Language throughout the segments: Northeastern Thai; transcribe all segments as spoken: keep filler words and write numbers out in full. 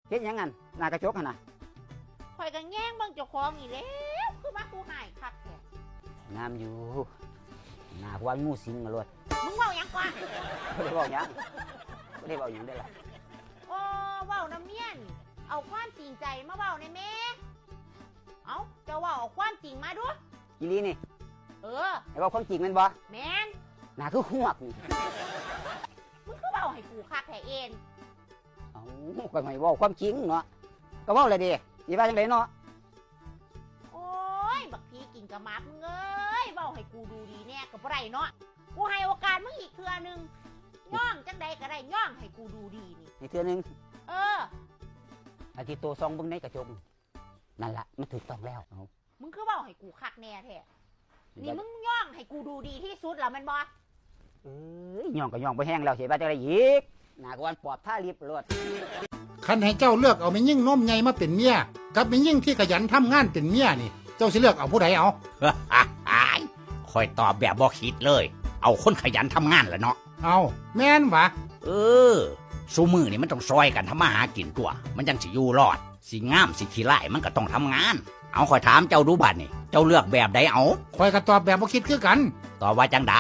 เฮ็ดหยังหั่น หน้ากระจกหั่นน่ะ ข่อยก็แยงเบิ่งเจ้าของนี่แหล้ว คือว่ากูฮ้ายคักแท้ งามอยู่ หน้ากูว่างูสิงมาโลด มึงเว้าหยังกว่า บ่ได้เว้าหยัง บ่ได้เว้าหยังเด้อล่ะ โอ้ เว้านำเมียนี่ เอาความจริงใจมาเว้าแหน่แหม เอ้า เจ้าเว้าเอาความจริงมาดู อีหลีนี่ เออ ให้เว้าความจริงแม่นบ่ แม่น หน้าคือฮวกนี่ มึงคือเว้าให้กูคักแท้เอน เอ้า ก็ให้เว้าความจริงเนาะ ก็เว้าแล้วเด้ สิว่าจั่งใดเนาะ โอ้ย บักผีกินกะหมาบมึงเอ้ย เว้าให้กูดูดีแหน่ก็บ่ได้เนาะ กูให้โอกาสมึงอีกเทื่อหนึ่ง ย่องจั่งใดก็ได้ ย่องให้กูดูดีนี่ อีกเทื่อหนึ่ง เออ อาทิตย์โตส่องเบิ่งในกระจก นั่นละ มันถูกต้องแล้ว เอ้า มึงคือเว้าให้กูคักแหน่แท้ นี่มึงย่องให้กูดูดีที่สุดแล้วแม่นบ่ เอ้ย ย่องก็ย่องบ่แฮงแล้ว สิว่าจั่งใดอีก หน้าก็อ่อนปอบทาลิปโลด คันให้เจ้าเลือกเอาแม่ญิงนมใหญ่มาเป็นเมีย กับแม่ญิงที่ขยันทำงานเป็นเมียนี่ เจ้าสิเลือกเอาผู้ใดเอา ข่อยตอบแบบบ่คิดเลย เอาคนขยันทำงานล่ะเนาะ เอา แม่นหวา เออ ซุมื้อนี่มันต้องซ่อยกันทำมาหากินตั่ว มันจั่งสิอยู่รอด สิงามสิขี้ร้ายมันก็ต้องทำงาน เอาข่อยถามเจ้าดูบัดนี้ เจ้าเลือกแบบใดเอา ข่อยก็ตอบแบบบ่คิดคือกัน ตอบว่าจั่งใด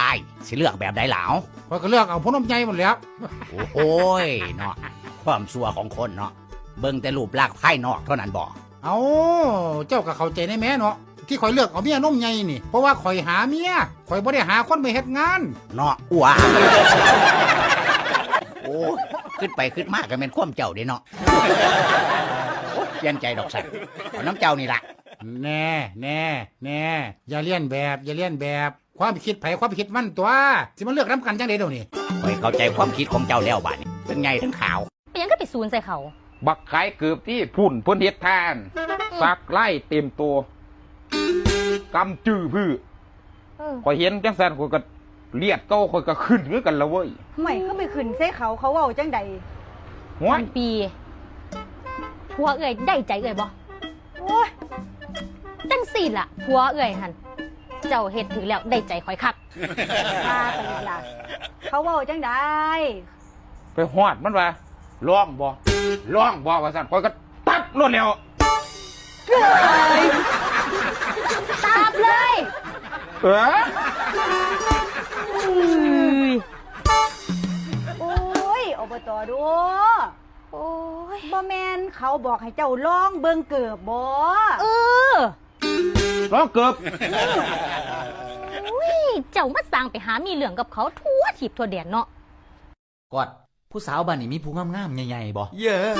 สิเลือกแบบใดล่ะเอา ข่อยก็เลือกเอาผู้นมใหญ่หมดแหล้ว โอ้ยเนาะ ความชั่วของคนเนาะ เบิ่งแต่รูปลักษณ์ภายนอกเท่านั้นบ่ เอ้า เจ้าก็เข้าใจแหน่แหมเนาะ ที่ข่อยเลือกเอาเมียนมใหญ่นี่ เพราะว่าข่อยหาเมีย ข่อยบ่ได้หาคนไปเฮ็ดงาน เนาะ อ้ว โอ้ คิดไปคิดมาก็แม่นความเจ้าเด้เนาะ โอ๊ย เปลี่ยนใจดอกสัน เอานำเจ้านี่ล่ะ แน่ แน่ แน่ อย่าเลียนแบบ อย่าเลียนแบบ ความคิดไผความคิดมันตั่ว สิมาเลือกนำกันจั่งใด๋เดี๋ยวนี้ ข่อยเข้าใจความคิดของเจ้าแล้วบาดนี้ ทั้งใหญ่ทั้งขาว เป็นหยังคือไปสูนใส่เขา บักขายเกือบตี้ พุ้นเพิ่นเฮ็ดทาน สักลายเต็มตัว กำจื้อพื้อ เออ ข่อยเห็นจั่งซั้น ข่อยก็เลียดเก่า ข่อยก็ขึ้นคือกันละเว้ย ห่วย คือไปขึ้นใส่เขา เขาเว้าจั่งใด ห่วย พันปี ผัวเอื้อยได้ใจเอื้อยบ่ โอ้ย จั่งซี้ล่ะ ผัวเอื้อยหั่น เจ้าเฮ็ดถืกแล้ว ได้ใจข่อยคัก ว่าไปอีกล่ะ เขาเว้าจั่งใด ไปฮอดมันว่า ร้องบ่ ร้องบ่ ว่าซั่น ข่อยก็ตับโลดแล้ว ตับเลย เออ อืม โอ้ย อบต ดู โอ้ย บ่แม่นเขาบอกให้เจ้าลองเบิ่งเกิบบ่ เออ ลองเกิบ อุ้ย เจ้ามาสร้างไปหามีเรื่องกับเขาทั่วทิพย์ทั่วแดนเนาะ กอด ผู้สาวบ้านนี้มีผู้งามๆใหญ่ๆบ่ เย้ย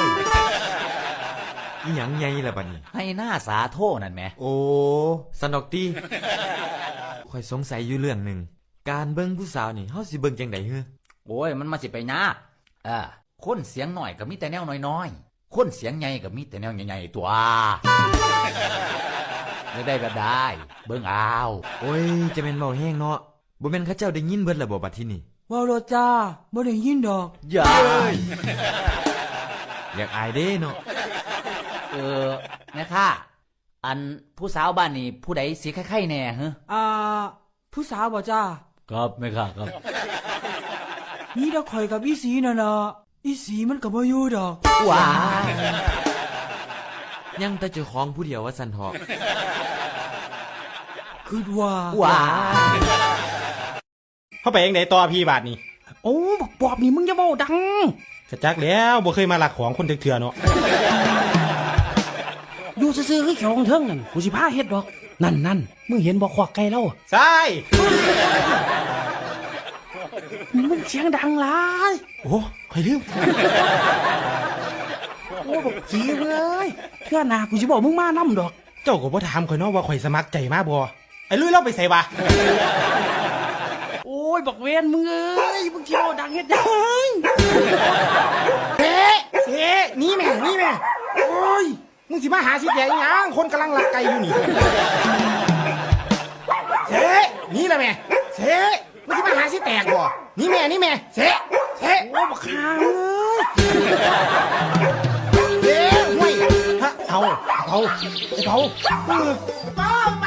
อีหยังใหญ่ล่ะบัดนี้ ให้หน้าสาโทนั่นแหม โอ้ ซั้นดอกติ ข่อยสงสัยอยู่เรื่องหนึ่ง การเบิ่งผู้สาวนี่ เฮาสิเบิ่งจั่งใด๋หือ โอ้ย มันมาสิไปยาก เออ คนเสียงน้อยก็มีแต่แนวน้อยๆ คนเสียงใหญ่ก็มีแต่แนวใหญ่ๆ ตั่ว อยากได้แบบใด เบิ่งเอา โอ้ย จะแม่นเว้าแฮงเนาะ บ่แม่นเขาเจ้าได้ยินเบิดแล้วบ่บัดทีนี้ เว้าโลดจ้า บ่ได้ยินดอก ย้าย อยากอายเด้เนาะ เออ แม่ค้า อันผู้สาวบ้านนี่ผู้ใดสิไข่ๆแหน่หือ อ่า ผู้สาวบ่จ้า ครับแม่ค้าครับ มีแต่ข่อยกับอีสีนั่นล่ะ อีสีมันก็บ่อยู่ดอก ว้า ยังแต่เจ้าของผู้เดียวว่าซั่นเถาะ คิดว่า ว้า เฮาไปจั่งใด๋ต่อพี่บาดนี้ โอ้ บักปอบนี่มึงอย่าเว้าดัง กะจักแล้ว บ่เคยมาลักของคนจักเทื่อเนาะ อยู่ซื่อๆคือเขียวของเทิงนั่น กูสิพาเฮ็ดดอก นั่นๆ มึงเห็นบ่คอกไก่ลาว ใช่ มึงเสียงดังหลาย โอ้ ข่อยลืม โอ้ บักผีเอ้ย เทื่อหน้ากูสิบ่เอามึงมานำดอก เจ้าก็บ่ถามข่อยเนาะว่าข่อยสมัครใจมาบ่ ไอ้ลุยลาวไปไสวะ โอ้ย บักเวนมึงเอ้ย มึงสิเว้าดังเฮ็ดหยัง เสะ เสะ หนีแม่ หนีแม่ โอ้ย มึงสิมาหาสิแตกอีหยัง คนกำลังลักไก่อยู่นี่ เสะ หนีละแม่ เสะ มึงสิมาหาสิแตกบ่ หนีแม่ หนีแม่ เสะ เสะ โอ้ย บักห่าเอ้ย เสะ ห่วย ฮะ เฒ่า เฒ่า เฒ่า เออ ป้า